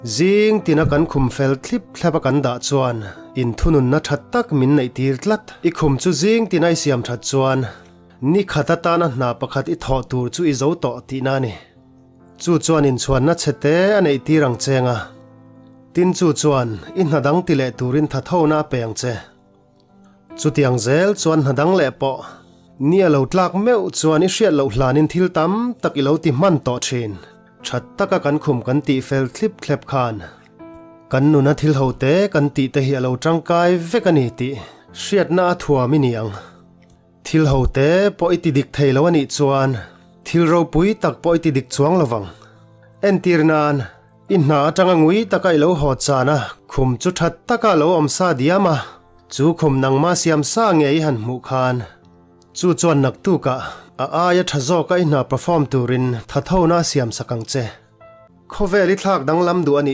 Zing tina kan khum fel thlip thlep a kan dah chuan inthununna tha tak min neih tir tlat. I khum chu zing tina i siam that chuan ni khat atana hna pakhat i thawh tur chu i zo tawh tihna a ni. Chu chuan inchhuanna chhe te a neih tir ang cheng a, tin chu chuan i hna dang ti leh turin tha thona a pe ang che. Chutiang zel chuan hna dang leh pawh ni a lo tlak meuh chuan i hriat loh hlanin thil tam tak i lo ti hman tawh thin. That taka kan khum kan tih fel thlip thlep khan kan nuna thil ho te kan tih te hi a lo tangkai vek a ni tih hriatna a thuam i ni ang. Thil ho te pawh i ti dik thei lo a nih chuan thil ropui tak pawh i ti dik chuang lo vang. Entir nan, i hna atanga ngui taka i lo haw chan a, khum chu that taka a lo awm sa diam a, chu khum nangma siam sa nge i han hmuh khan chu chuan naktukah a aia tha zawka i hna perform turin thathona a siam sak ang che. Khawvel i thlak danglam duh a nih.